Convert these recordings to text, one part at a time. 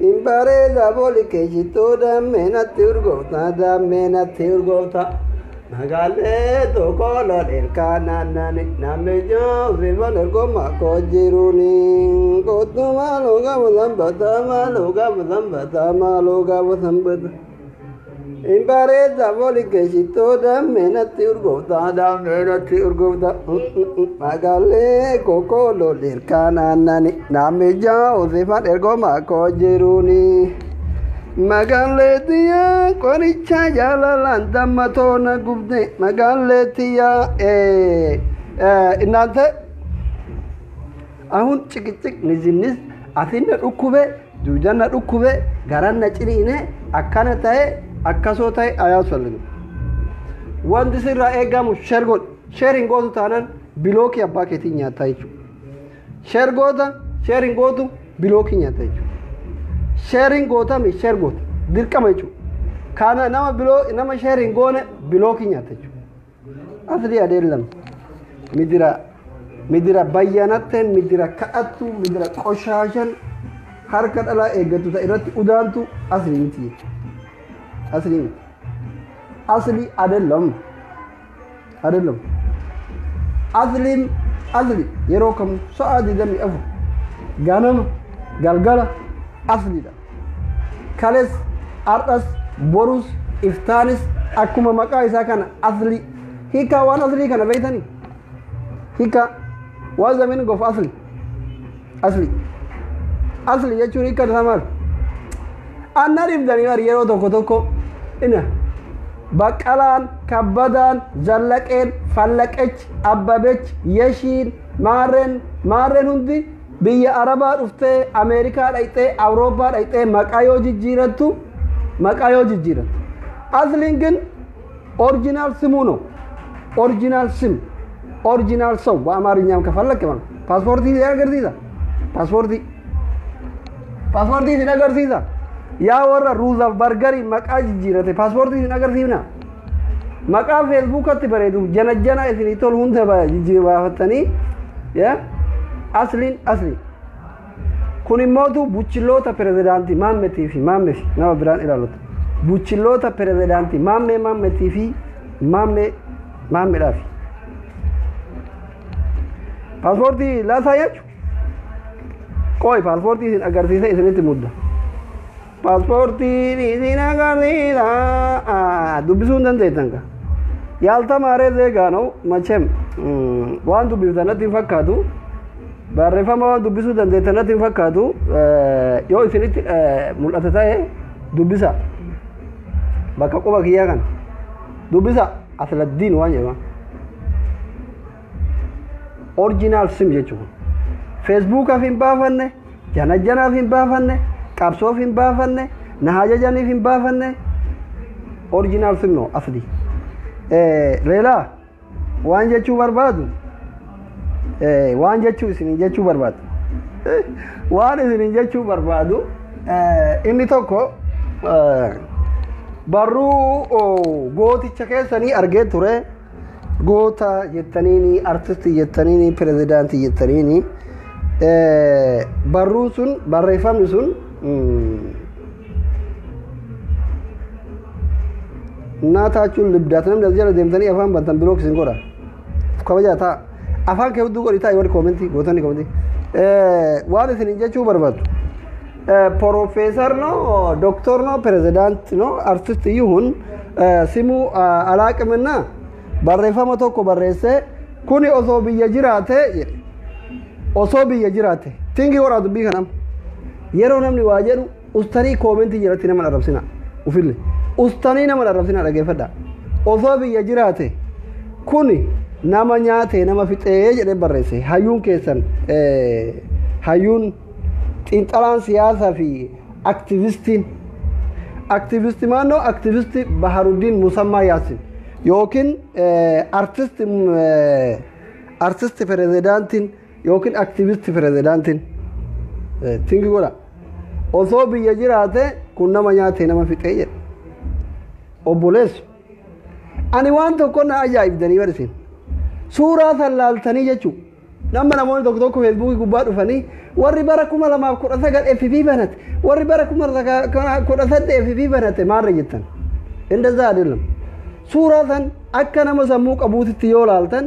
Impareza boli ke shitoo dammee natti urgoofta dammee natti urgoofta magaalee tokko lolirkaa naannani namni joofifan ergoma koo jiruuni kootu maaloo gaafa sanbata maaloo gaafa sanbata maaloo gaafa sanbata. Impareza boli ke shitoo dammee natti urgoofta dammee natti urgoofta magaalee koko lolirkaa naannani namni joofifan ergoma koo jiruuni. Magaalee tiyyaa qoricha jaalalaan dammatoo na gubde magaalee tiyyaa እናንተ አሁን ጭቅጭቅ ንዝንዝ afinna dhukkube duudanna dhukkube garanna ciniine akkana ta'e akkasoo ta'e አያስፈልግም። Wanti sirraa eegamu share godhi. Share hin gootu taanaan block abbaa keetii nyaataa jechuudha. Share goota share hin gootu block nyaata jechuudha. Share hin gootami share goota dirqama jechuudha. Kana nama biloo nama share hin goone block nyaata jechuudha. Asli adeellam midira midira bayyanatten midira ka'attu midira qoshaashan harka dhalaa eeggatu ta'e irratti udaantu asli miti jechuudha. Asli miti. Asli adeellam adeellam asliin asli yeroo kam sa'a 24 ganama galgala asliidha. Kales har'as borus iftaanis akkuma maqaa isaa kana asli hiikaa waan aslii kana beektanii hiikaa waan zameen gof asli asli asli jechuun hiikaa isaa maal anna dhibdanii bari yeroo tokko tokko ina Baqqalaan Kabbadaan Zallaqeen Fallaqech Abbabech Yeshiin Maarreen Maarreen hundi biyya Arabaa dhuftee Ameerikaa dhaqxee Awurooppaa dhaqxee maqaa yoo jijjiirattu maqaa yoo jijjiirattu asliin ግን original ስሙ ነው። Original ስም original ሰው በአማርኛም ከፈለክ ማለት paaspoortii si agarsiisa paaspoortii paaspoortii si agarsiisa yaa warra ruuzaaf bargarii maqaa jijjiirate paaspoortii sin agarsiifna maqaa feesbuukatti bareedu janajjana isinii tolu hunda jijjiiraafatanii yaa asliin asli kun immootu buchilloota pirezidaantii maammetii fi maammee fi nama biraan ilaalutu buchilloota pirezidaantii maammee maammetii fi maammee maammeedhaafi paaspoortii laasaayyachu qoy paaspoortii isin agarsiise isinitti mudda paaspoortiin isin agarsiisa dubbisuu hin dandeettan ka yaaltamaaree zeegaa ነው መቼም waan dubbiftan natti hin fakkaatu barreeffama waan dubbisuu dandeettan natti hin fakkaatu yoo isinitti mul'ata ta'e dubbisa bakka quba kiyyaa kana dubbisa asladdiin waan jedhama original sim jechuun feesbuukaaf hin baafanne janajjanaaf hin baafanne qabsoof hin baafanne na hajajaniif hin baafanne original sim ነው asli ሌላ waan jechuu barbaadu waan jechuu isinin jechuu barbaadu waan isinin jechuu barbaadu inni tokko barruu gooticha keessanii argee ture goota jettaniini artistii jettaniini pirezidaantii jettaniini barruun sun barreeffamni sun እናታችሁን ልብዳት namni as jala deemtanii afaan bantan block isin godha kabajaa ta'a afaan kee hudduu godhi ta'a warri comment gootonni comment waan isin jechuu barbaadu ፕሮፌሰር ነው ዶክተር ነው ፕሬዚዳንት ነው አርቲስት ይሁን ስሙ አላቅምና barreeffama tokko barreesse kuni osoo biyya jiraate jedhe osoo biyya jiraate tingii horaa dubbii kanam yeroo namni waa jedhu ustanii comment jalatti nama arrabsina ufille ustanii nama arrabsina dhageeffadha osoo biyya jiraate kuni nama nyaate nama fixee jedhe barreesse hayyuun keessan hayyuun xiinxalaan siyaasaa fi Aktivistiin aktivisti maannoo aktivisti Baharuddiin Musammaa Yaasin yookiin artisti pirezidaantiin yookiin aktivisti pirezidaantiin tingi godha osoo biyya jiraate kun nama nyaate nama fixee jedha. Obboleessu, ani waan tokko na ajaa'ibdanii barsiin suuraa san laaltanii jechuu nama namoonni tokko tokko Feesbuukii gubbaa dhufanii warri bara 2019 FB banate, warri bara 2018 FB banate maarra jettan. እንደዛ አይደለም. Suuraa san akka nama sammuu qabuutitti yoo laaltan,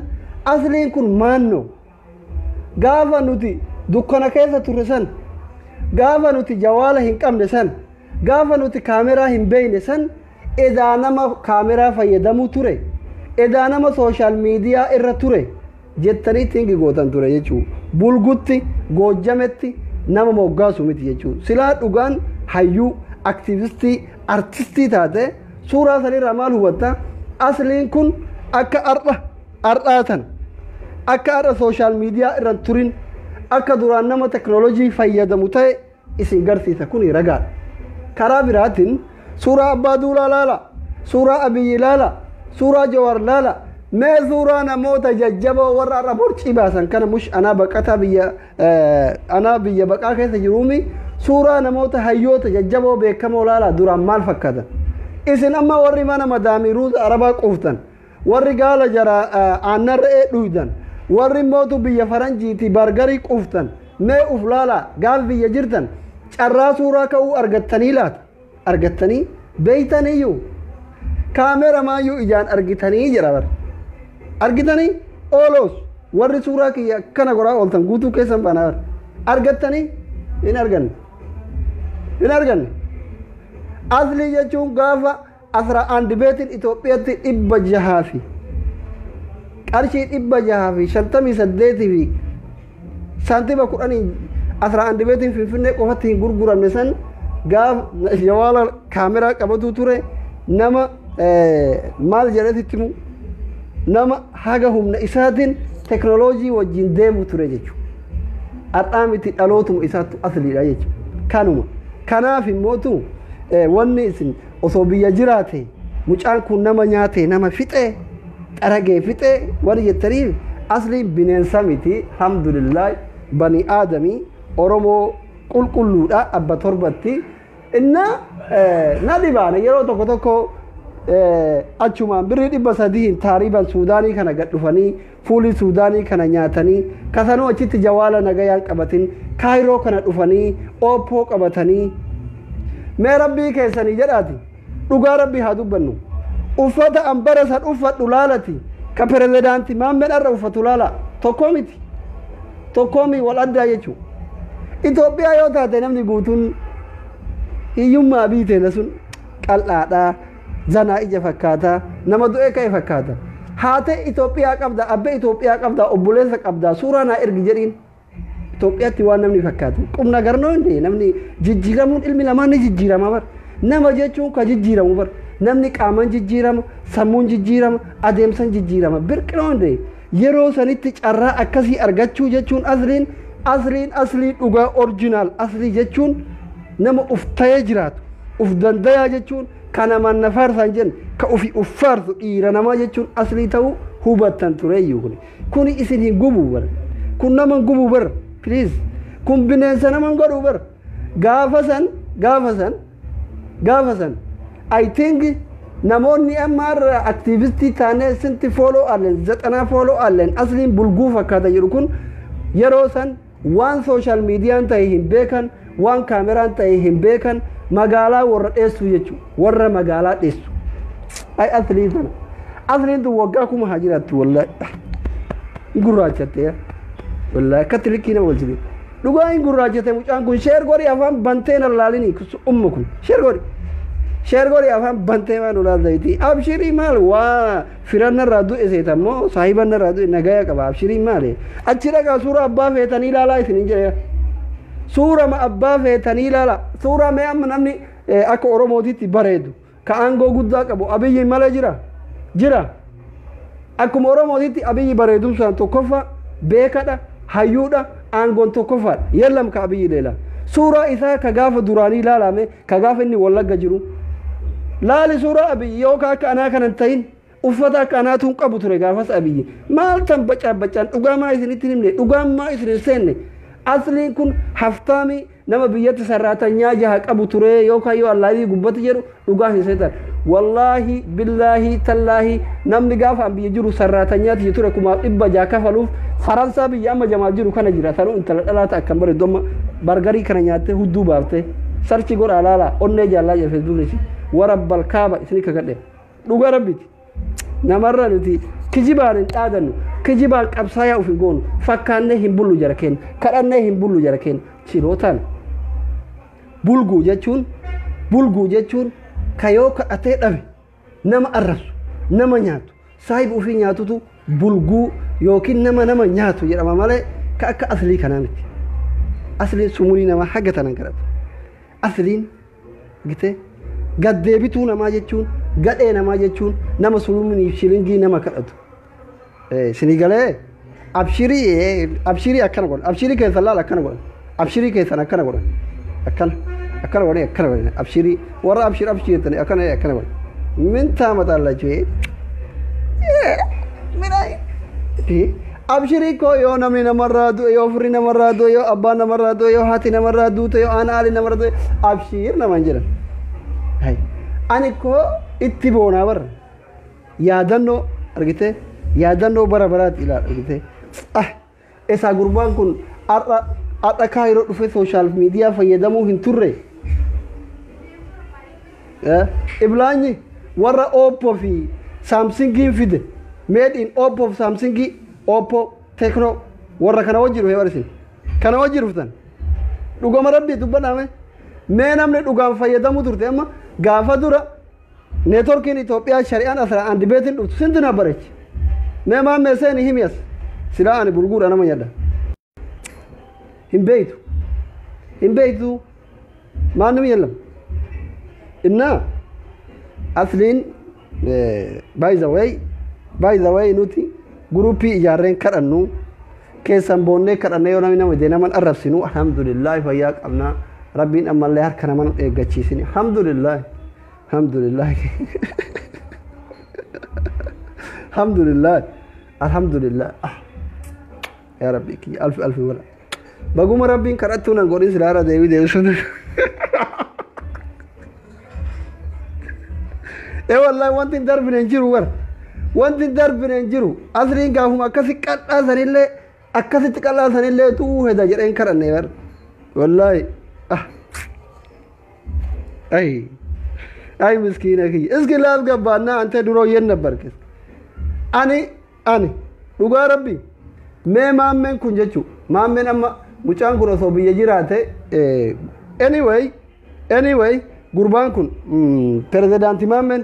asliin kun maanno gaafa nuti dukkana keessa turre san, gaafa nuti jawaala hin qabne san, gaafa nuti kaameraa hin beeyne san, edaa nama kaameraa fayyadamuu ture, edaa nama social media irra ture jettanii tingi gootan ture jechuu. Bulgutti Goojjametti nama moggaasu miti jechuu. Silaa dhugaan hayyuu, aktivistii, artistii taate suuraa sanirraa maal hubatta? Asliin kun akka ardha ardhaa tan akka har'a social media irra turin, akka duraan nama teknoolojii fayyadamu ta'e isin garsiisa. Kun ragaadha. Karaa biraatiin suuraa Abbaa Duulaa laala, suuraa Abiyyi laala, suuraa Jawaar laala. Mee suuraa namoota jajjaboo warra har'a borcii baasan kana, mush anaa baqataa biyya anaa biyya baqaa keessa jiruumi, suuraa namoota hayyoota jajjaboo beekamoo laala, duraan maal fakkaatan? Isin amma warri mana madaamii ruuza arabaa quuftan, warri gaala jara aannan re'ee dhuydan, warri mootu biyya faranjiiti bargarii quuftan, mee uf laala. Gaaf biyya jirtan carraa suuraa ka'uu argattanii laata? Argattanii beeytaniyyuu kaameramaayyuu ijaan argitanii jira bar argitanii ooloos. Warri suuraa kiyya akkana goraa ooltan guutuu keessan banaa bar argattanii hin arganne, hin arganne. Aslii jechuun gaafa 11 beetiin Itoophiyaatti 600 fi qarshii 658 fi saantima 10 11 beetiin Finfinnee qofatti hin gurguramne san, gaaf jawaala kaameraa qabatu ture. Nama maal jedhetitti himu, nama haga humna isaatiin teknooloojii wajjin deemu ture jechuudha. Har'aa miti, dhalootuma isaattu asliidha jechuudha. Kanuma. Kanaaf immootu wanni isin osoo biyya jiraate mucaan kun nama nyaate nama fixee xaragee fixee warri jettaniif, asliin bineensa miti. Alhamdulillah, bani aadamii Oromoo qulqulluudha abba torbatti. Inna na dhibaane yeroo tokko tokko achumaan birrii 300n taariiban Suudaanii kana gad dhufanii fuulii Suudaanii kana nyaatanii, kasanuu achitti jawaala nagayaan qabatin, Kaayiroo kana dhufanii ooppoo qabatanii. Mee rabbii keessanii jedhaati, dhugaa rabbii haa dubbannu, uffata an bara san uffadhu laalati, ka pirezidaanti Maammeen irra uffatu laala. Tokkoo miti, tokkoomi wal addaa jechuu. Itoophiyaa yoo taate namni guutuun hiyyummaa biiteena sun qal'aadhaa zanaa ija fakkaataa nama du'ee ka'e fakkaata. Haatee Itoophiyaa qabda, abbee Itoophiyaa qabda, obboleessa qabda, suuraa naa ergi jedhiin. Itoophiyaatti waan namni fakkaatu qubna garnoo hin. Namni jijjiiramuun ilmi namaa ni jijjiirama bar. Nama jechuun ka jijjiiramu bar. Namni qaaman jijjiirama, sammuun jijjiirama, adeemsan jijjiirama, birqinoo hin. Yeroo sanitti carraa akkasii argachuu jechuun asliin aslii dhugaa original aslii jechuun nama uf ta'ee jiraatu, uf dandayaa jechuun kana manna faarsan jennu ka ufi uf faarsu dhiira namaa jechuun aslii ta'uu hubattan tureeyyuu. Kuni isin hin gubu bar, kun nama hin gubu bar. Please, kun bineensa nama hin godhu bar. Gaafa san I think namoonni amma har'a aktiivistii taanee sinti follow አለን ዘጠና follow አለን asliin bulguu fakkaata jedhu kun yeroo san waan social mediaan ta'e hin beekan, waan kaameraan ta'e hin beekan. Magaalaa warra dheessu jechuudha, warra magaalaa dheessu. Ay, aslii sana, asliin tun waggaa 1000 haa jiraattu. Wallaahi hin gurraachatte, wallaahi akkatti likkii nama walchite. Dhugaa hin gurraachate mucaan kun. Share godhi, afaan bantee na laalini. Umma kun share godhi, share godhi. Afaan bantee waan ulaaltayti. Abshirii, maal waa firannarraa du'e seetammoo saahibannarraa du'e nagaya qaba. Abshirii, maali achi dhaqaa suuraa abbaa feetanii ilaalaa isinin jedhe. Suura abbaa feetanii ilaala. Suuraa mee amma namni akka Oromootitti bareedu ka aangoo guddaa qabu Abiyyi malee jira? Jira? Akkuma Oromootitti Abiyyi bareedumsaan tokkoffaa, beekadha, hayyuudha, aangoon tokkoffaadha. Yeellam ka Abiyyi leela. Suuraa isaa ka gaafa duraanii ilaalame, ka gaafa inni Wallagga jiru. Laali suuraa Abiyyi yookaan akka anaa kana hin ta'in uffata akka anaatu hin qabu ture gaafas Abiyyi. Maal tan bacaan bacaan dhugaa maa isinitti hin himne, dhugaa maa isin hin seenne. Asliin kun haftaamii nama biyyatti sarraatanyaa jaha qabu ture yookaan yoo allaahii gubbatti jedhu dhugaa hin seetan. Wallaahi billaahi tallaahi namni gaafa an biyya jiru sarraatanyaati ture 6,600 kafaluuf Faransaa biyya amma Jamaal jiru kana jira. Sanuu intala dhalaata akkam bareeddu amma bargarii kana nyaattee hudduu baaftee sarchi godhaa laalaa onnee jaallaa jedhe feesbuukni warabbal kaaba isinii kakadhe dhugaa rabbiiti. Namarra nuti kijibaan hin dhaadannu, kijibaan qabsaayaa of hin goonu, fakkaannee hin bullu jara keenya, kadhannee hin bullu jara keenya. Chilootaan bulguu jechuun, bulguu jechuun ka yoo kadhatee dhabe nama arrabsu, nama nyaatu, saahiba ofii nyaatutu bulguu yookiin nama nama nyaatu jedhama malee ka akka aslii kanaa miti. Asliin sumunii namaa haga tanan kadhatu. Asliin gitee gaddeebituu namaa jechuun, gadhee namaa jechuun nama sumunii shilingii nama kadhatu. Sinii galee abshirii abshirii akkana godhan, abshirii keessan laala akkana godhan, abshirii keessan akkana godhan, akkana akkana godhan, akkana godhan, abshirii warra abshir abshir jettanii akkana akkana godhan. Min taamaxaallachuu abshirii koo yoo namni namarraa du'e, yoo firri namarraa du'e, yoo abbaan namarraa du'e, yoo haati namarraa duute, yoo aan aali namarraa du'e abshiir namaan jedhan. Ani koo itti boonaa barra yaadannoo argitee, yaadannoo bara baraati ilaala argitee. Ah, isaa gurbaan kun har'a har'a Kaayiroo dhufe sooshaal miidiyaa fayyadamuu hin turre. Iblaanyi warra Oppo fi Samsungiin fide, made in Oppo fi Samsungii, Oppo, Tecno warra kana wajji dhufe barisin. Kana wajji dhuftan. Dhugama rabbii dubbadhaame. Mee namni dhugaan fayyadamuu turte amma gaafa dura neetworkiin Itoophiyaa shari'aan asira andi beetiin dhuftu sinti na bareechi. Mee maammee seeni himi as. Silaa ani bulguudha nama nyadha. Hin beeytu. Hin beeytu. Maannim yelam. Innaa asliin by the way, by the way, nuti guruppii ijaarreen kadhannu keessan boonnee kadhannee yoo namni nama dee naman arrabsinu, alhamdulillah fayyaa qabna, rabbiin ammallee harka nama nu eeggachiisini, alhamdulillah, alhamdulillah, alhamdulillah, alhamdulillah. Ah yaa rabbi kiyya, alfi alfi wala baguma rabbiin kadhattuu nan godhin silaara deebii deebisuun. Ee wallahi wanti hin darbine hin jiru bara. Wanti hin darbine hin jiru. Asliin gaafuma akkasi qal'aasanillee akkasitti qal'aasanillee du'uu heda jedheen kadhanne bara. Wallahi. Ah. Ay. Ay miskiina kiyya. Iski laaf gabbaannaa ante duroo yen ነበርክ. Ani dhugaa rabbi mee maammeen kun jechuu maammeen amma mucaan kun osoo biyya jiraate, anyway gurbaan kun pirezidaantii maammeen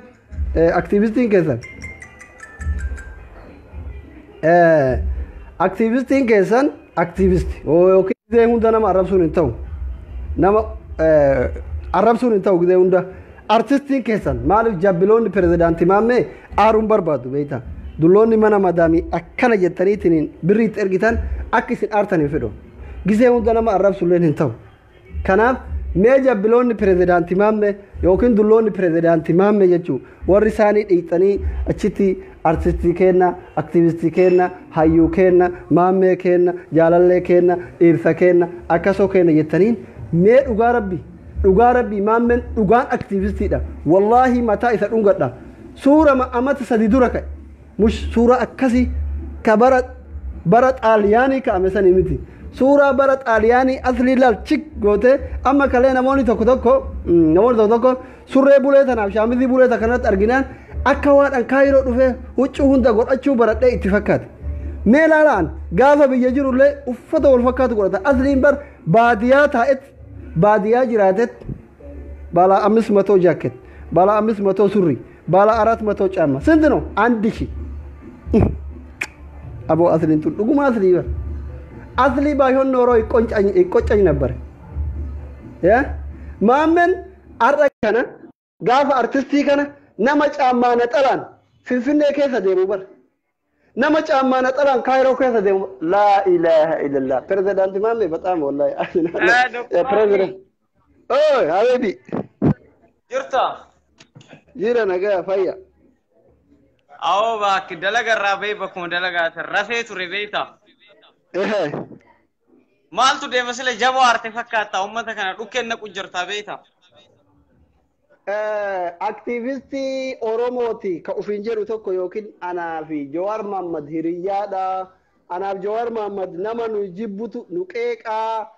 aktiivistiin keessan aktiivisti yookiin gizee hunda nama arrabsuun hin ta'u, nama arrabsuun hin ta'u gizee hunda. Artistiin keessan maaliif jabbiloonni pirezidaantii maammee aaruun barbaadu beektaa? Dulloonni mana madaamii akkana jettaniitiin birriitti ergitan akka isin aartan hin fedhu. Gizee hunda nama arrabsulleen hin ta'u. Kanaaf mee jabbiloonni pirezidaantii maammee yookiin dulloonni pirezidaantii maammee jechuun warri isaanii dhiixanii achitti artistii kenna, aktiivistii kenna, hayyuu kenna, maammee kenna, jaalallee kenna, dhiirsa kenna, akkasoo kenna jettaniin mee dhugaa rabbi, dhugaa rabbi maammeen dhugaan aktiivistiidha. Wallaahi mataa isa dhungadha. Suura amata 3 dura ka'e. Mush suuraa akkasii ka bara bara xaaliyaanii ka'ame sanii miti. Suuraa bara xaaliyaanii aslii laal chik gootee amma kalee namoonni tokko tokko surree bulee tanaaf shaamizii bulee kanatti arginaan akka waadhaan Kaayiroo dhufee huccuu hunda godhachuu baradhee itti fakkaate. Mee laalaan gaafa biyya jirullee uffata wal fakkaatu godhata. Asliin bar baadiyaa taa'etti baadiyaa jiraatetti ባለ 500 ጃኬት፣ ባለ 500 ሱሪ፣ ባለ 400 ጫማ ስንት ነው? 1000። አቦ አስሊን ቱን dhuguma አስሊ በር አስሊ ባይሆን ኖሮ ይቆጨኝ ነበር። Maammeen har'a kana gaafa artistii kana nama caammaa naxalaan Finfinnee keessa deemu bara. Nama caammaa naxalaan Kaayiroo keessa deemu laa ilaaha illallah. Pirezidaanti Maammee bataam wallaahi. Pirezidaant. Ooy habibi. Jirta? Jira nagaa fayya. Awoo baakki dalaga irraa bahee bakkuma dalagaati rafee ture beektaa? Maaltu deema sila jaboo aarte fakkaata uummata kana dhukkeen naqu jirta beektaa? Aktiivistii Oromooti ka ofiin jedhu tokko yookiin anaa fi Jawaar Mohammad hiriyyaadha. Anaaf Jawaar Mohammad nama nu jibbutu nu qeeqaa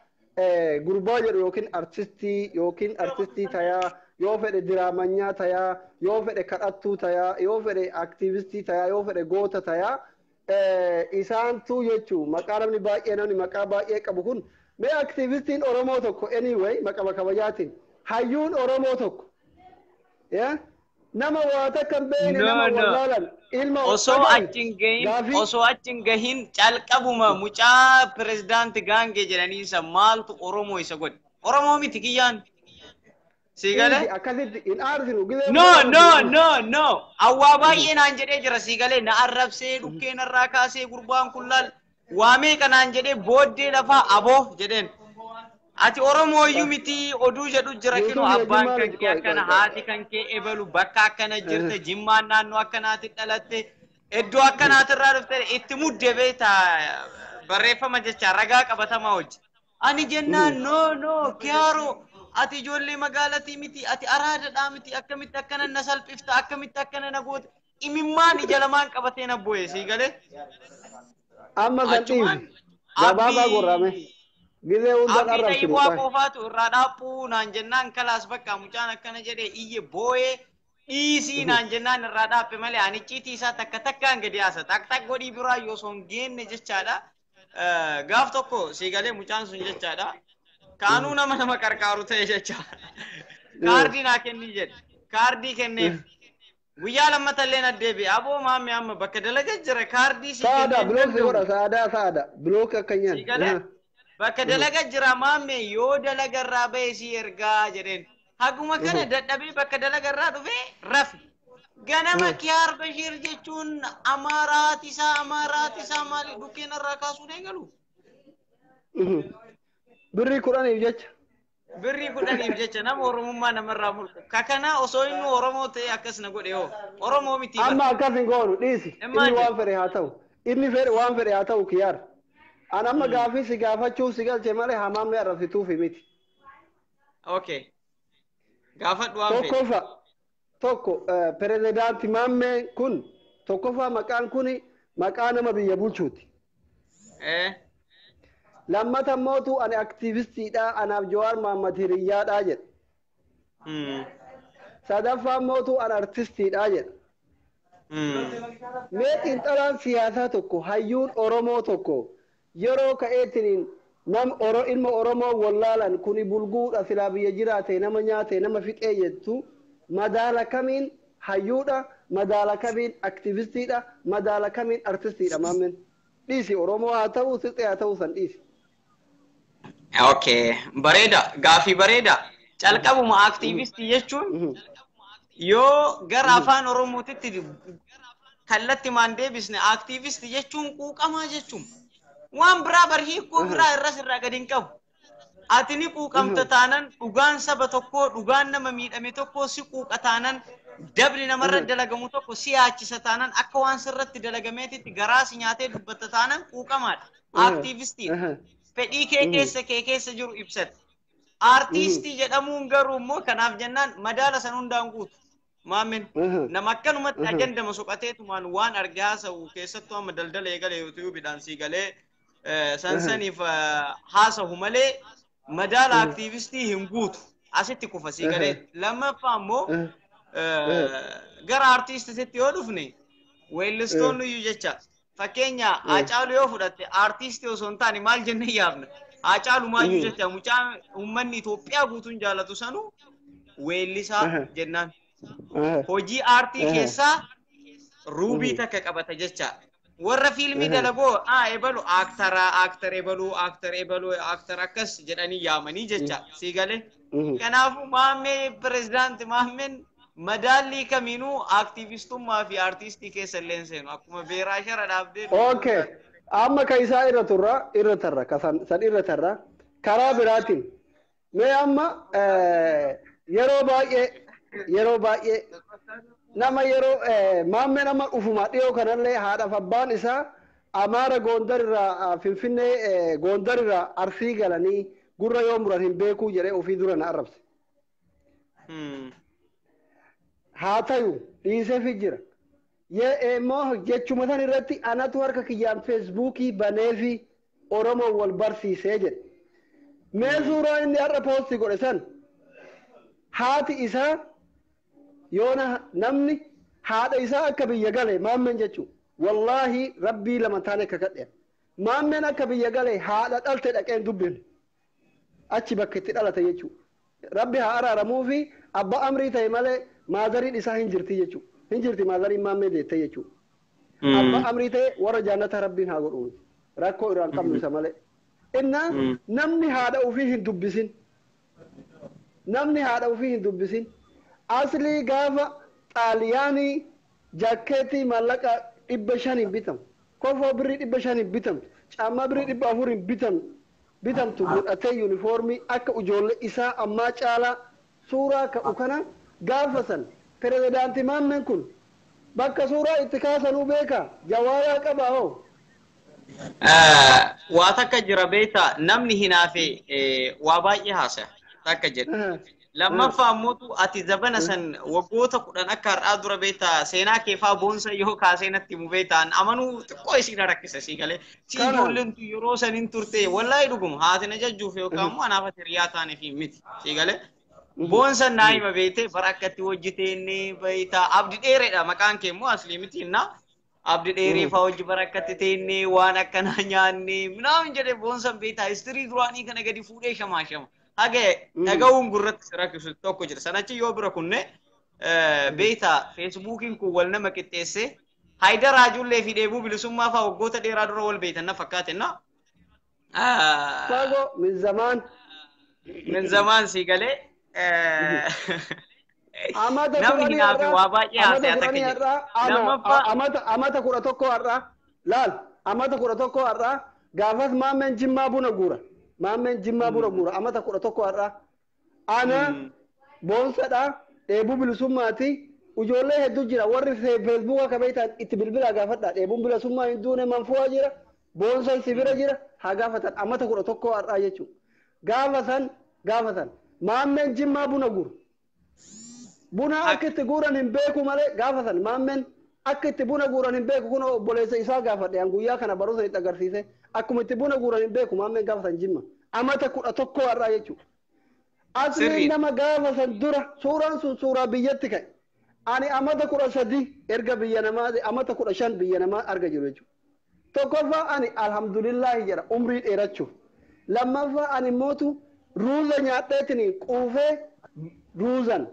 gurbaa jedhu yookiin artistii yookiin artistii tayaa yoo fedhe diraamanyaa tayaa yoo fedhe kadhattuu tayaa yoo fedhe aktiivistii tayaa yoo fedhe goota tayaa isaantu jechuu maqaa namni baay'ee namni maqaa baay'ee qabu kun mee aktiivistiin Oromoo tokko anyway maqama kabajaatiin hayyuun Oromoo tokko nama waa takka hin beekne nama wallaalan ilma osoo achi hin gahin osoo achi hin gahin calqabuma mucaa pirezidaanti Gaangee jedhanii isa maaltu Oromoo isa godhe Oromoo miti kiyyaan si galee akkasitti hin aarsinu no no no no awwaa baay'ee naan jedhee jira si galee na arrabsee dhukkee narraa kaasee gurbaan kun laal waa meeqa naan jedhee booddee lafaa aboo jedheen. Ati Oromoo iyyuu miti oduu jedhu jira kinu abbaan kan kee akkana haati kan kee ebalu bakka akkana jirte jimmaan naannoo akkanaatti dhalatte iddoo akkanaatti irraa dhufte itti mudde beektaa barreeffama jecha ragaa qabatamaa hojii. Ani jennaan no no kiyaaroo ati ijoollee magaalatii miti ati araadadhaa miti akkamitti akkana na salphifta akkamitti akkana na goote imimmaan ija lamaan qabatee na boo'e sii galee. Amma san dhiisi gabaabaa gorrame. Gizee hundaan arrabsinu. Abdii qofaatu irraa dhaaphuu naan jennaan kalaas bakka mucaan akkana jedhee iyye boo'ee dhiisii naan jennaan irraa dhaaphe malee ani icciitii isaa takka takkaan gadi haasa tak tak godhii biraa yoo osoo hin geenne jechaadha. Gaaf tokko sii galee mucaan sun jechaadha. Kaanuu nama nama qarqaaru ta'e jecha. Kaardii naa kenni jedhe. Kaardii kenneef. Guyyaa lammatallee na deebi'e. Aboo maammee amma bakka dalagaa jira kaardii sii kennee. Saada bilook godha saada saada bilook akka nyaanne. Bakka dalaga jira maamme yoo dalaga irraa bahe si ergaa jedheen. Haguma kana dadhabee bakka dalaga irraa dhufee rafi. Ganama Kiyaar Bashiir jechuun Amaaraati isaa Amaaraati isaa maali dhukkeen irraa kaasuun eegalu. Birrii 10 jecha. Birrii 10 jecha nama Oromummaa namarraa mulqu. Ka kana osoo inni Oromoo ta'e akkas na godhe hoo. Oromoo miti. Amma akkas hin goonu dhiisi. Inni waan fedhe haa ta'u. Inni fedhe waan fedhe haa ta'u Kiyaar. An amma gaafii si gaafachuuf si galche malee hamaamni arrabsituufi miti. Okay. Gaafadhu waan fedhe. Tokkoffaa tokko pirezidaanti Maammee kun tokkoffaa maqaan kun maqaa nama biyya bulchuuti. Lammata mootu ani aktiivistiidha anaaf Jawaar Mohammad hiriyyaadha jedha. Sadaffaa mootu ani artistiidha jedha. Mee xiinxalaan siyaasaa tokko hayyuun Oromoo tokko yeroo ka'eetiniin nam ilma Oromoo wallaalan kuni bulguudha silaa biyya jiraate nama nyaate nama fixee jettu madaala kamiin hayyuudha madaala kamiin aktiivistiidha madaala kamiin artistiidha maammeen dhiisi Oromoo haa ta'u sixee haa ta'u san dhiisi. Okay bareeda gaafii bareeda calqabuma aktiivistii jechuun yoo gara afaan Oromootitti kallatti maan deebisne aktiivistii jechuun quuqamaa jechuun. Waan biraa bar hiikoo biraa irras irraa gadi hin qabu. Ati ni quuqamta taanan dhugaan saba tokkoo dhugaan nama miidhame tokkoo si quuqa taanan dabni namarra dalagamu tokko si yaachisa taanan akka waan sirratti dalagameetitti garaa si nyaatee dubbatta taanan quuqamaadha. Aktiivistiidha. Fedhii kee keessa jiru ibsata. Artiistii jedhamuun garuu immoo kanaaf jennaan madaala san hundaan guutu. Maamin nama akkanumatti ajandama soqateetumaan waan argaa haasa'u keessattuu amma daldala eegale yuutuubiidhaan sii galee sansaniif haasahu malee madaala aktiivistii hin guutu asitti kufa sii galee lammaffaa immoo gara artiistitti yoo dhufne weellistoonni iyyuu jecha fakkeenya Haacaaluu yoo fudhatte artiistii osoo hin taane maal jennee yaafna Haacaaluu maayyuu jecha mucaan uummanni Itoophiyaa guutuun jaallatu sanuu weellisaa jennaan. Hojii aartii keessaa ruubii takka qabata jecha. Warra fiilmii dalagoo ebalu aaktara aaktar ebaluu aaktar ebaluu aaktar akkas jedhanii yaamanii jecha sii galee. Kanaafuu maammee pirezidaanti maammeen Madaallii kamiinuu aktiivistummaa fi artiistii keessa illee hin seenu. Akkuma beeraa shara dhaabdee. Okay. Amma ka isaa irra turra irra tarra ka san irra tarra karaa biraatiin. Mee amma yeroo baay'ee nama yeroo maammeen amma dhufuma dhiyoo kanallee haadhaaf abbaan isaa Amaara Gondar irraa Finfinnee Gondar irraa Arsii galanii gurra yoo muran hin beekuu jedhee ofii dura na arrabse. Haa ta'u dhiiseefi jira. Immoo jechuma san irratti anatu harka kiyyaan feesbuukii baneefi Oromoo wal barsiisee jedhe. Mee suuraa inni har'a poostii godhe san haati isaa yoona namni haadha isaa akka biyya gale maammeen jechuudha. Wallaahi rabbii lama taane akka kadhe. Maammeen akka biyya gale haadha dhalte dhaqeen dubbifne. Achi bakka itti dhalate jechuudha. Rabbi haa araaramuu fi abbaa amrii ta'e malee maazariin isaa hin jirti jechuudha. Hin jirti maazariin maammee deette jechuudha. Abbaa amrii ta'e warra jaannata rabbiin haa godhu. Rakkoo irraan qabnu isa malee. Innaa namni haadha ofii hin dubbisin. Namni haadha ofii hin dubbisin. Aslii gaafa xaaliyaanii jaakeetii maallaqa 500 bitamu. Kofoo birrii 500 bitamtu. Caammaa birrii 400 bitamtu godhatee yuunifoormii akka ijoollee isaa ammaa caalaa suuraa ka'u kana gaafa san pirezidaantii maammeen kun bakka suuraa itti kaasanuu beeka jawaayaa qaba hoo. Waa takka jira beektaa namni hinaafe waa baay'ee haasaya takka jedha. Lammaffaa immoo ati zabana san waggoota 10 akka har'aa dura beektaa seenaa keefaa boonsa yoo kaasee natti himu beektaan amanuu xiqqoo isiin rakkisa sii galee. Si ijoolleen tu yeroo san hin turte wallaahi dhuguma haati na jajjuuf yookaan immoo anaaf ati hiriyaa taaneef miti sii galee. Boonsa naa hima beektee bara akkatti hojjeteenne beektaa abdi dheereedha maqaan kee immoo aslii miti innaa. Abdi dheeree fa'aa hojii bara akkatti teenne waan akkanaa nyaanne minaamin jedhee boonsan beektaa istirii duraanii kana gadi fuudhee shamaa shama. Haga dhaga'uun gurratti si rakkisu tokko jira. Sanachi yoo bira kunne beektaa feesbuukiin kun wal nama qixxeessee Haayidar Haajullee fi dheebuu bilisummaa fa'aa waggoota dheeraa dura wal beektan na fakkaate na. Fagoo min zamaan. Min zamaan sii galee. Namni hinaafe waa baay'ee haasa'aa takka jedha. Amata 11 har'aa laal amata 11 har'aa gaafas maammeen jimmaa buna guura. Maammeen jimmaa buna guura amata 11 har'aa. Ana boonsadha dheebuu bilisummaati ijoollee hedduu jira warri feesbuuka kabeetaan itti bilbilaa gaafadha dheebuun bilisummaa hin duune manfu'aa jira boonsan sibira jira haa gaafatan amata 11 har'aa jechuudha. Gaafa san maammeen jimmaa buna guura. Buna akka itti guuran hin beeku malee gaafa san maammeen akka itti buna guuran hin beeku kun obboleessa isaa gaafadhe an guyyaa kana barumsa itti agarsiise akkuma itti buna guuran hin beeku maammeen gaafa san jimma amata 11 har'aa jechuudha. Asliin nama gaafa san dura suuraan sun suuraa biyyatti ka'e ani amata 13 erga biyya namaa amata 15 biyya namaa arga jiru jechuudha. Tokkoffaa ani alhamdulillaahi jedha umrii dheerachuuf lammaffaa ani mootu ruuza nyaadheetiin quufee ruuzan.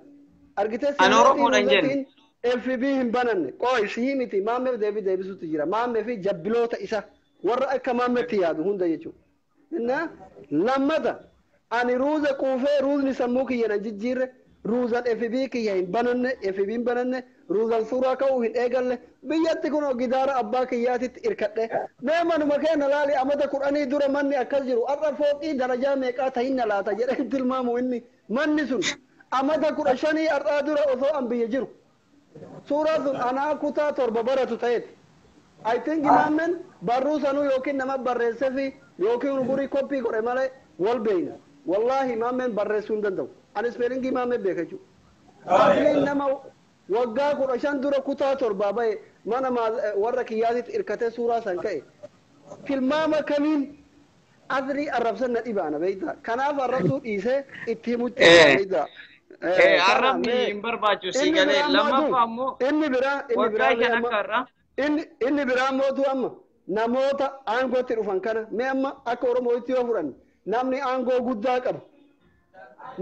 Argitee sirriitiin FB hin bananne qoy sii miti maammeef deebii deebisuutu jira maammee fi jabbiloota isa warra akka maammeetti yaadu hunda jechuudha. Innaa lammata ani ruuza quufee ruuzni sammuu kiyya nan jijjiirre ruuzan FB kiyya hin bananne FB hin bananne ruuzan suuraa ka'uu hin eegalle biyyatti kun gidaara abbaa kiyyaatitti irkadhe mee manuma keenya laali amata 10 dura manni akkas jiru har'a fooqii darajaa meeqaa tahinna laata jedhee tilmaamu inni manni sun. Amata 15 har'aa dura osoo an biyya jiru. Suuraa sun anaa kutaa 7 baratu ta'eeti. I think maammeen barruu sanuu yookiin nama barreessee fi yookiin gurii koppii godhe malee wal beeyna. Wallaahi maammeen barreessuu hin danda'u. Ani ispeelingii maammee beeka jechuudha. Asliin nama waggaa 15 dura kutaa 7 bahe mana warra kiyyaatitti hirkatee suuraa san ka'e. Tilmaama kamiin asrii arrabsan na dhibaana beektaa. Kanaaf arrabsuu dhiisee itti himutti beektaa. Arrabni hin barbaachisu sii galee lammaffaa immoo inni biraa mootu amma namoota aangootti dhufan kana mee amma akka Oromootti yoo fudhanne namni aangoo guddaa qabu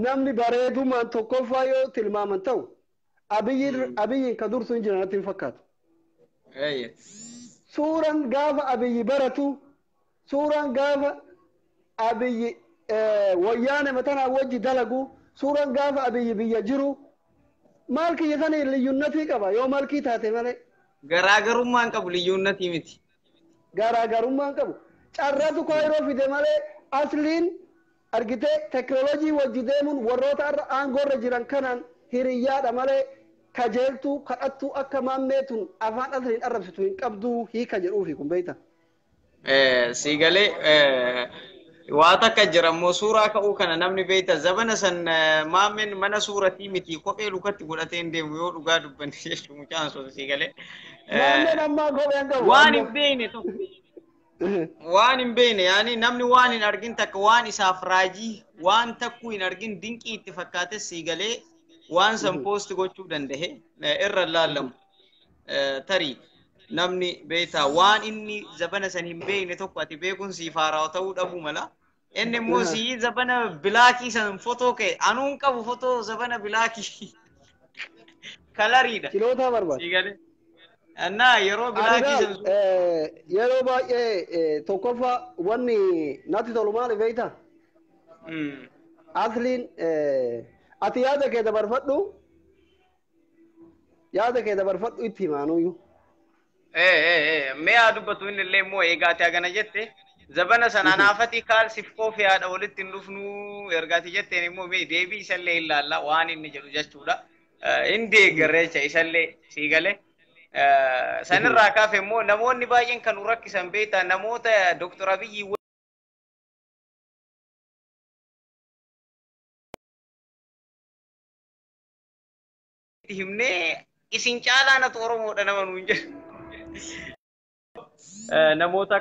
namni bareedumaan tokkoffaa yoo tilmaaman ta'u Abiyyiin ka dursu hin jiran natti hin fakkaatu. Suuraan gaafa Abiyyi baratu suuraan gaafa Abiyyi wayyaane matanaa wajji dalagu suuraan gaafa Abiyyi biyya jiru Maal kiyya sana liyyunnatii qaba yoo malkii taate malee. Garaagarummaa hin qabu liyyunnatii miti. Garaagarummaa hin qabu. Carraatu kaayiroo fide malee asliin argitee teknooloojii wajji deemuun warroota irra aangoorra jiran kanaan hiriyyaadha malee kajeeltuu kadhattuu akka maammeetun afaan asliin arrabsitu hin qabduu hiika jedhuufi kun beeyta. Siigalee waa takka jira immoo suuraa ka'uu kana namni beeyta zabana san maammeen mana suuratii miti kophee lukatti godhatee hin deemu yoo dhugaa dubbanne jechuun mucaan sun siigalee. Maammeen ammaa kophee hin qabu. Waan hin beekne tokko. Waan hin beekne yaani namni waan hin argin takka waan isaaf raajii waan takkuu hin argin dinqii itti fakkaate siigalee waan san poost gochuu danda'e irra laallamu. Tarii namni beektaa waan inni zabana san hin beekne tokko ati beekuun siif haarawaa ta'uu dhabuu mala. Inni immoo sii zabana bilaakii san fotoo ka'e anuun qabu fotoo zabana bilaakii kalariidha. Kilootaa barbaada. Siigalee. Annaa yeroo bilaakii san. Yeroo baay'ee tokkoffaa wanni natti tolu maali beektaa? Asliin ati yaada kee dabarfadhu yaada kee dabarfadhu itti himaanuyyuu. Mee haa dubbatu inni illee immoo eegaati hagana jette zabana sana anaafati kaalsiif koofiyaadha walitti hin dhufnu ergaati jetteen immoo mee deebii isallee hin laalla waan inni jedhu jechuudha. Hin deeggarre jecha isallee sii galee. Sanirraa kaafe immoo namoonni baay'een kan nu rakkisan beektaa namoota Dooktor Abiyyi himnee isin caalaa natu Oromoodha nama nuun jedhu. Namoota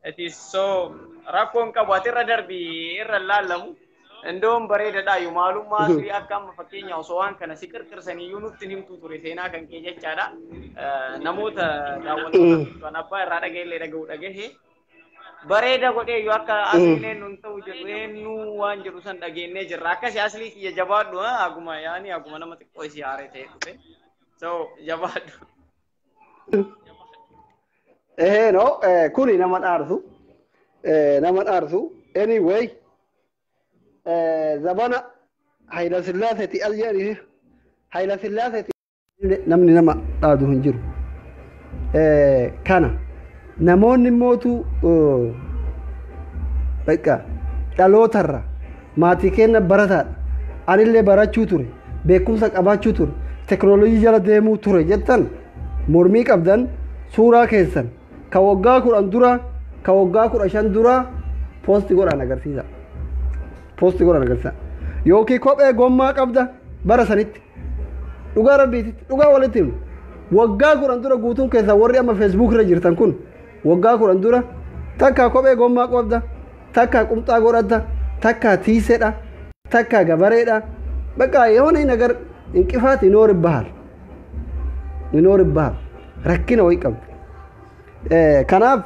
it is so rakkoon qabu ati irra darbi irra laallamu indoon bareedaadha maalummaa asii akka amma fakkeenya osoo waan kana si qirqirsaniyyuu nutti himtu ture seenaa kan kee jechaadha. Namoota daawwattoota kan abbaa irraa dhaga'ellee dhaga'u dhagahe bareeda godhee yoo akka asliin eenyuun ta'u jedhu eenyu waan jedhu san dhageennee jirra. Akkasi aslii kiyya jabaadhu aguma yaani aguma nama xiqqoo isii haaree ta'e dhufe. So jabaadhu. No, kuni nama dhaarsu. Nama dhaarsu. Anyway, zabana Hayila Sillaaseeti al jedhani Hayila Sillaaseeti namni nama dhaadu hin jiru. Kana namoonni mootu bakka dhalootarra maatii keenya barataadha. Anillee barachuu ture, beekumsa qabaachuu ture, teknooloojii jala deemuu ture jettan mormii qabdan suuraa keessan ka waggaa 10 dura ka waggaa 15 dura poosti godhaan agarsiisa. Poosti godhaan agarsiisa. Yookiin kophee gommaa qabda bara sanitti. Dhugaa rabbiititti dhugaa walitti himnu. Waggaa 10 dura guutuun keessaa warri amma feesbuuk irra jirtan kun waggaa 10 dura takka kophee gommaa qabda, takka qumxaa godhatta, takka tiiseedha, takka gabareedha. Bakka yoona hin agar inqifaat inoor ibbaal. Inoor ibbaal. Rakkina wayii qabdi. Kanaaf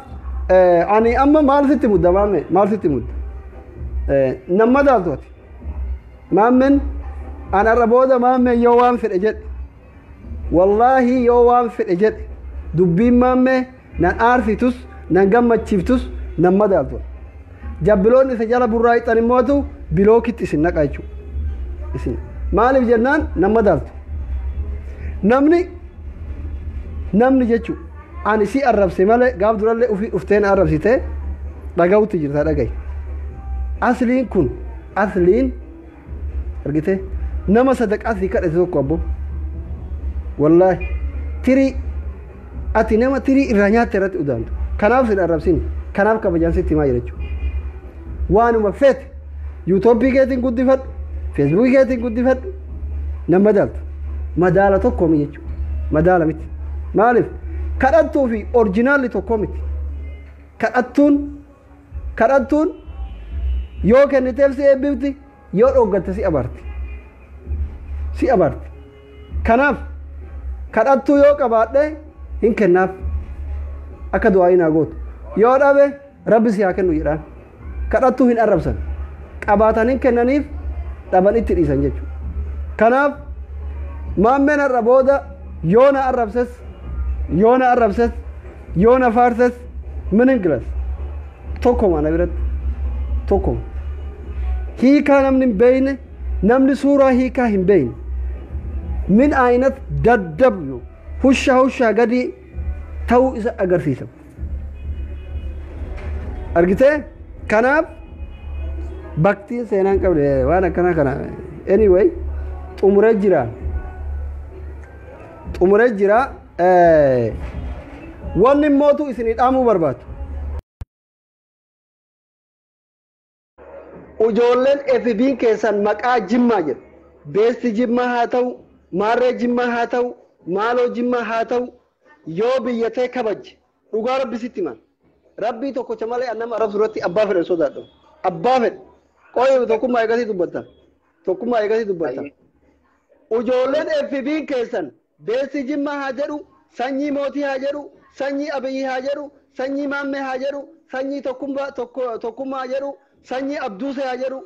ani amma maal sitti mudda maamme maal sitti mudda? Nama daaltu ati. Maammeen ana irra booda maammeen yoo waan fedhe jedhe. Wallaahi yoo waan fedhe jedhe dubbiin maammee nan aarsitus nan gammachiiftus nan madaaltu. Jabbiloonni isa jala burraa'ixan immootu bilookitti isin naqa jechuudha. Isin maaliif jennaan nan madaaltu. Namni jechuudha ani si arrabse malee gaaf durallee ofii dhufteen arrabsitee dhaga'utti jirta dhaga'i. Asliin kun asliin argitee nama sadaqaa si kadhate tokko abbo. Wallaahi tirii ati nama tirii irraa nyaatte irratti udaantu. Kanaaf sin arrabsin kanaaf kabajaan sitti himaa jira jechuudha. Waanuma feete yuutuubii keetiin guddifadhu feesbuukii keetiin guddifadhu nama madaaltu. Madaala tokko mi jechuudha. Madaala miti. Maaliif kadhattuu fi orjinaalli tokko miti. Kadhattuun yoo kenniteef si eebbifti yoo dhooggatte si abaarti. Si abaarti. Kanaaf kadhattuu yoo qabaadhe hin kennaaf akka du'aa hin gootu. Yoo dhabe rabbi si haa kennu jedhaan. Kadhattuu hin arrabsan. Qabaatan hin kennaniif dhaban itti dhiisan jechuudha. Kanaaf maammeen har'a booda yoo na arrabses yoo na arrabses yoo na faarses meaningless tokkuma na biratti tokkuma. Hiikaa namni hin beekne Namni suuraa hiikaa hin beekne min aynat daddabyu husha hushaa gadi ta'uu isa agarsiisa. Argitee? Kanaaf baktiin seenaan qabde waan akkanaa kana anyway xumuree jira. Xumuree jira. Wanni immootu isinii dhaamuu barbaadu. Ijoolleen FB'n keessan maqaa Jimmaa jedhu. Beesti Jimmaa haa ta'u, Maarree Jimmaa haa ta'u, Maaloo Jimmaa haa ta'u, yoo biyya ta'e kabajje dhugaa rabbi sitti himan. Rabbii tokkocha malee nama arrabsu irratti abbaa fedhe sodaadhu. Abbaa fedhe. Qoyee tokkummaa eegasii dubbatta. Tokkummaa eegasii dubbatta. Ijoolleen FB'n keessan beesti Jimmaa haa jedhu, sanyii mootii haa jedhu, sanyii Abiyyi haa jedhu, sanyii Maammee haa jedhu, sanyii tokkummaa haa jedhu, sanyii Abduusee haa jedhu.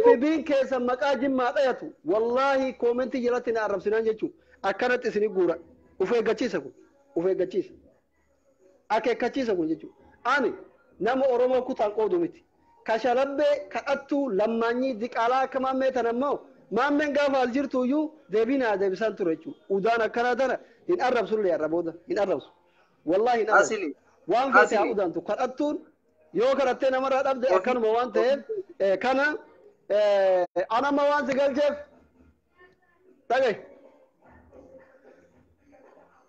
FB'n keessan maqaa Jimmaa dhayatu. Wallaahi koomentii jalatti na arrabsinaan jechuun akkanatti isinii guura. Uf eeggachiisa kun. Uf eeggachiisa. Akeekkachiisa kun jechuudha. Ani nama Oromoo kutaan qoodu miti. Kashalabbee kadhattuu lammaanyii diqaalaa akka maammee tana immoo maammeen gaafa as jirtu iyyuu deebii naa deebisaan ture jechuudha. Udaan akkanaa tana hin arrabsullee har'a booda hin arrabsu. Wallaahi hin arrabsu. Waan feete haa udaantu kadhattuun yoo kadhattee namarraa dhabde akkanuma waan ta'eef kana anamma waan si galcheef dhagaye.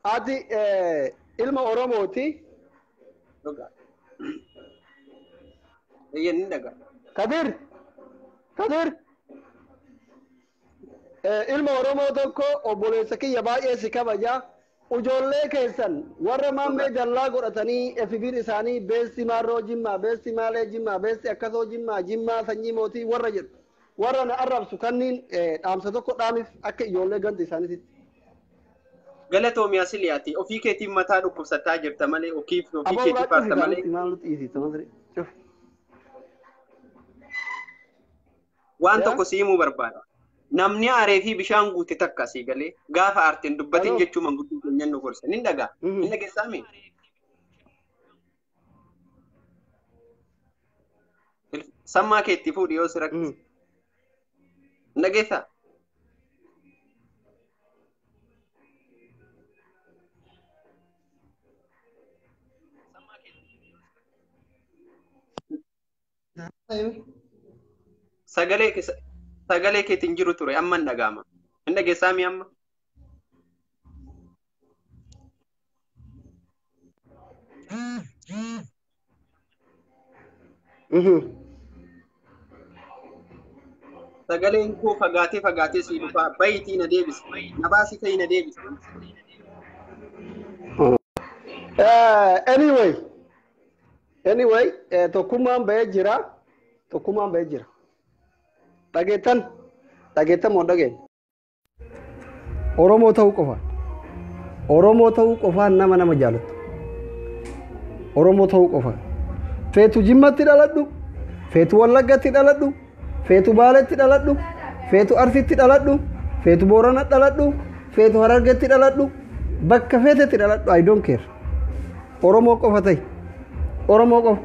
Ati ilma Oromooti. Kadir Kadir ilma Oromoo tokko obboleessa kiyya baay'ee si kabaja. Ijoollee keessan warra maammee dallaa godhatanii FB'n isaanii beesti maarroo Jimmaa, beesti maalee Jimmaa, beesti akkasoo Jimmaa, Jimmaa sanyii mootii warra jedhu. Warra na arrabsu kanniin dhaamsa tokko dhaamif akka ijoollee ganda isaaniitti. Galatoomi Asiliyaati ofii keetiin mataa dhukkubsataa jirta malee ofii keetii faarta malee. Waan tokko si himuu barbaada. Namni aaree fi bishaan guute takka asii galee gaafa aarteen dubbatin jechuu manguddoo keenyan nu gorsa. Nin dhagaa. Nin dhageessaami. Sammaa keetti fuudhi yoo si rakkise. Hin dhageessaa? Sagalee keetiin jiru ture amma hin dhaga'ama. Hin dhageessaami amma? Sagaleen koo fagaatee fagaatee sii dhufaa bayitii na deebisa. Na baasii ta'ii na deebisa. Anyway, tokkummaan bahee jira. Tokkummaan bahee jira. Dhageettan dhageettan moo dhageen? Oromoo ta'uu qofaan. Oromoo ta'uu qofaan nama nama jaalatu. Oromoo ta'uu qofaan. Feetu Jimmatti dhaladhu, feetu Wallaggatti dhaladhu, feetu Baaletti dhaladhu, feetu Arsitti dhaladhu, feetu Boorana dhaladhu, feetu Harargetti dhaladhu, bakka feetetti dhaladhu I don't care. Oromoo qofa ta'i. Oromoo qofa.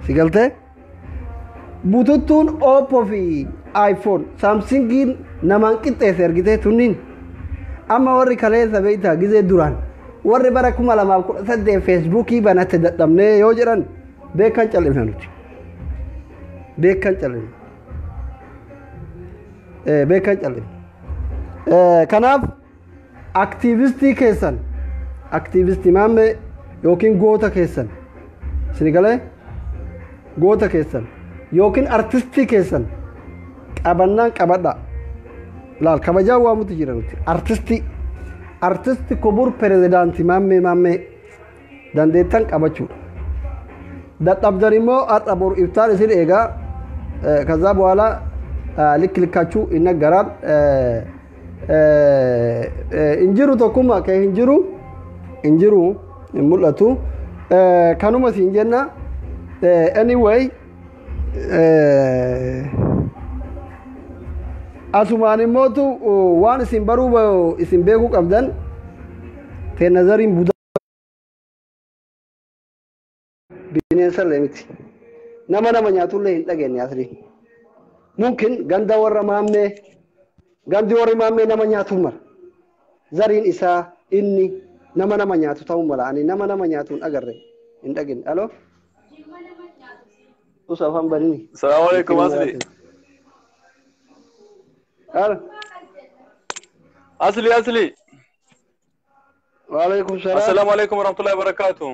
Si galtee? Bututtuun Oppo fi iPhone Samsungiin namaan qixxeesse argitee tunniin amma warri kaleessa beektaa gizee duraan warri bara 2018 feesbuukii banate dadhabnee yoo jedhan beekan cal'ifna nuti. Beekan cal'ifna. Beekan cal'ifna. Kanaaf aktiivistii keessan aktiivistii maammee yookiin goota keessan isin galee goota keessan yookiin artistii keessan qabannaan qabadha. Laal kabajaa waamutu jira nuti artistii artisti kubur pirezidaantii maammee maammee dandeettan qabachuudha. Dadhabdan immoo har'a boru iftaan isin eegaa ከዛ በኋላ ልክ ልካችሁ ይነገራል። እንጅሩ tokkummaa kee hin jiru hin jiru hin mul'atu kanuma siin jenna anyway asumaan immootu waan isin baruu isin beekuu qabdan teenazariin budaa bineensallee miti nama nama nyaatullee hin dhageenye asli Mumkin ganda warra maammee gandi warri maammee nama nyaatu mala. Zariin isaa inni nama nama nyaatu ta'uu mala. Ani nama nama nyaatu hin agarre hin dhagine. Aloo? Usa afaan banini. Salaamu alaikum Asli. Alo. Asli Asli. Wa alaikum salaam. Assalaamu alaikum warahmatullahi wabarakatuh.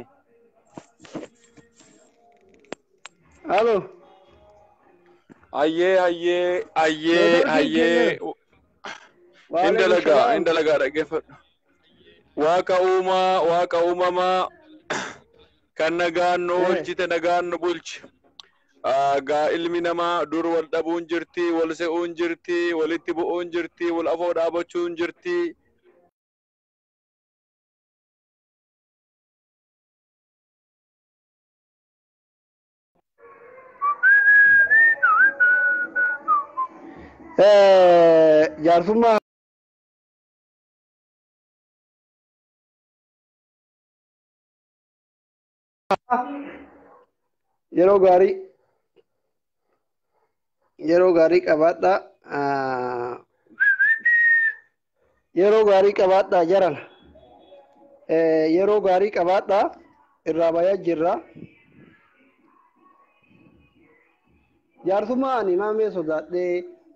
Alo. Ayyee ayyee ayyee ayyee. Wa In alaikum dalagaa salaam. in dalagaa dhaggeeffadhu. Waaqa uumaa waaqa uumamaa kan nagaan nu oolchite nagaan nu bulchi. Gaa ilmi namaa dur wal dhabuun jirti, wal se'uun jirti, walitti bu'uun jirti, wal afoo dhaabachuun jirti. Jaarsummaa yeroo gaarii yeroo gaarii qabaadhaa. Yeroo gaarii qabaadhaa jarana. Yeroo gaarii qabaadhaa irraa bayaa jirra. Jaarsummaa ani maamee sodaadhee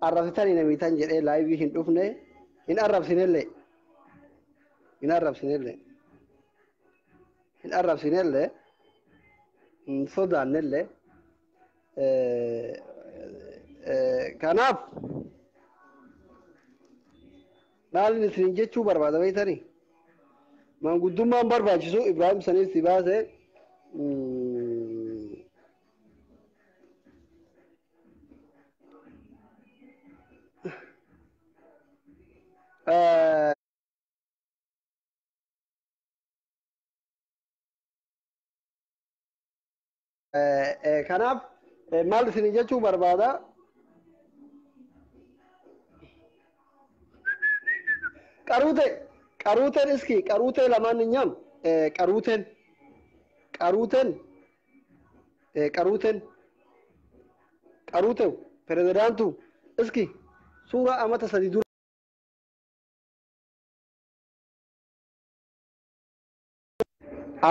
arrabsitanii namiitan jedhee laayivii hin dhufne hin arrabsinellee hin arrabsinellee hin arrabsinellee hin sodaannellee. Kanaaf maalin isin jechuu barbaada beektanii manguddummaan barbaachisu Ibraahim saniif si baase. Kanaaf maal isin jechuu barbaada? Qaruute qaruuteen iski qaruutee lamaan ni nyaam qaruuteen qaruuteen qaruuteen qaruutew pirezidaantu iski suuraa amata sadi dura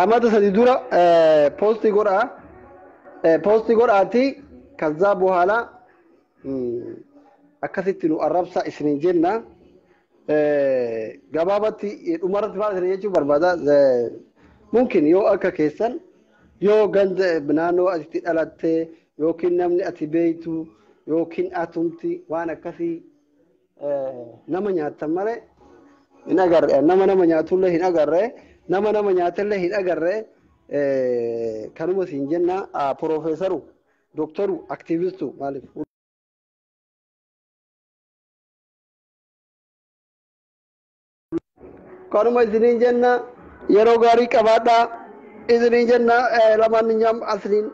amata sadi dura poostii godhaa poostii godhaati kazzaa በኋላ akkasitti nu arrabsa isinin jenna. Gabaabatti dhumarratti maal isin jechuu barbaada? Mumkin yoo akka keessan yoo ganda naannoo ati dhalatte yookiin namni ati beektu yookiin atumti waan akkasii nama nyaattan malee hin agarre, nama nama nyaatullee hin agarre, nama nama nyaatellee hin agarre. Kanuma siin jenna piroofeesaru doktoru aktiivistu maaliif kanuma isiniin jenna. Yeroo gaarii qabaadhaa isiniin jenna. Lamaan nyaam asliin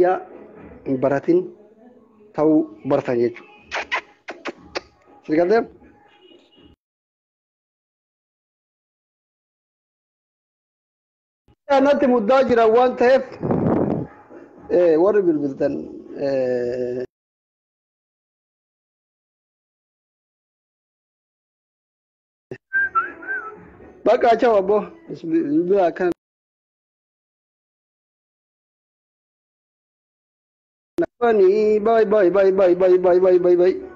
yaa hin baratin ta'uu bartan jechuudha. Sirgaltee? Natti muddaa jira waan ta'eef warri bilbiltan bakka chaw abbo bilbila akkana bye bye bye bye bye bye bye bye bye bye.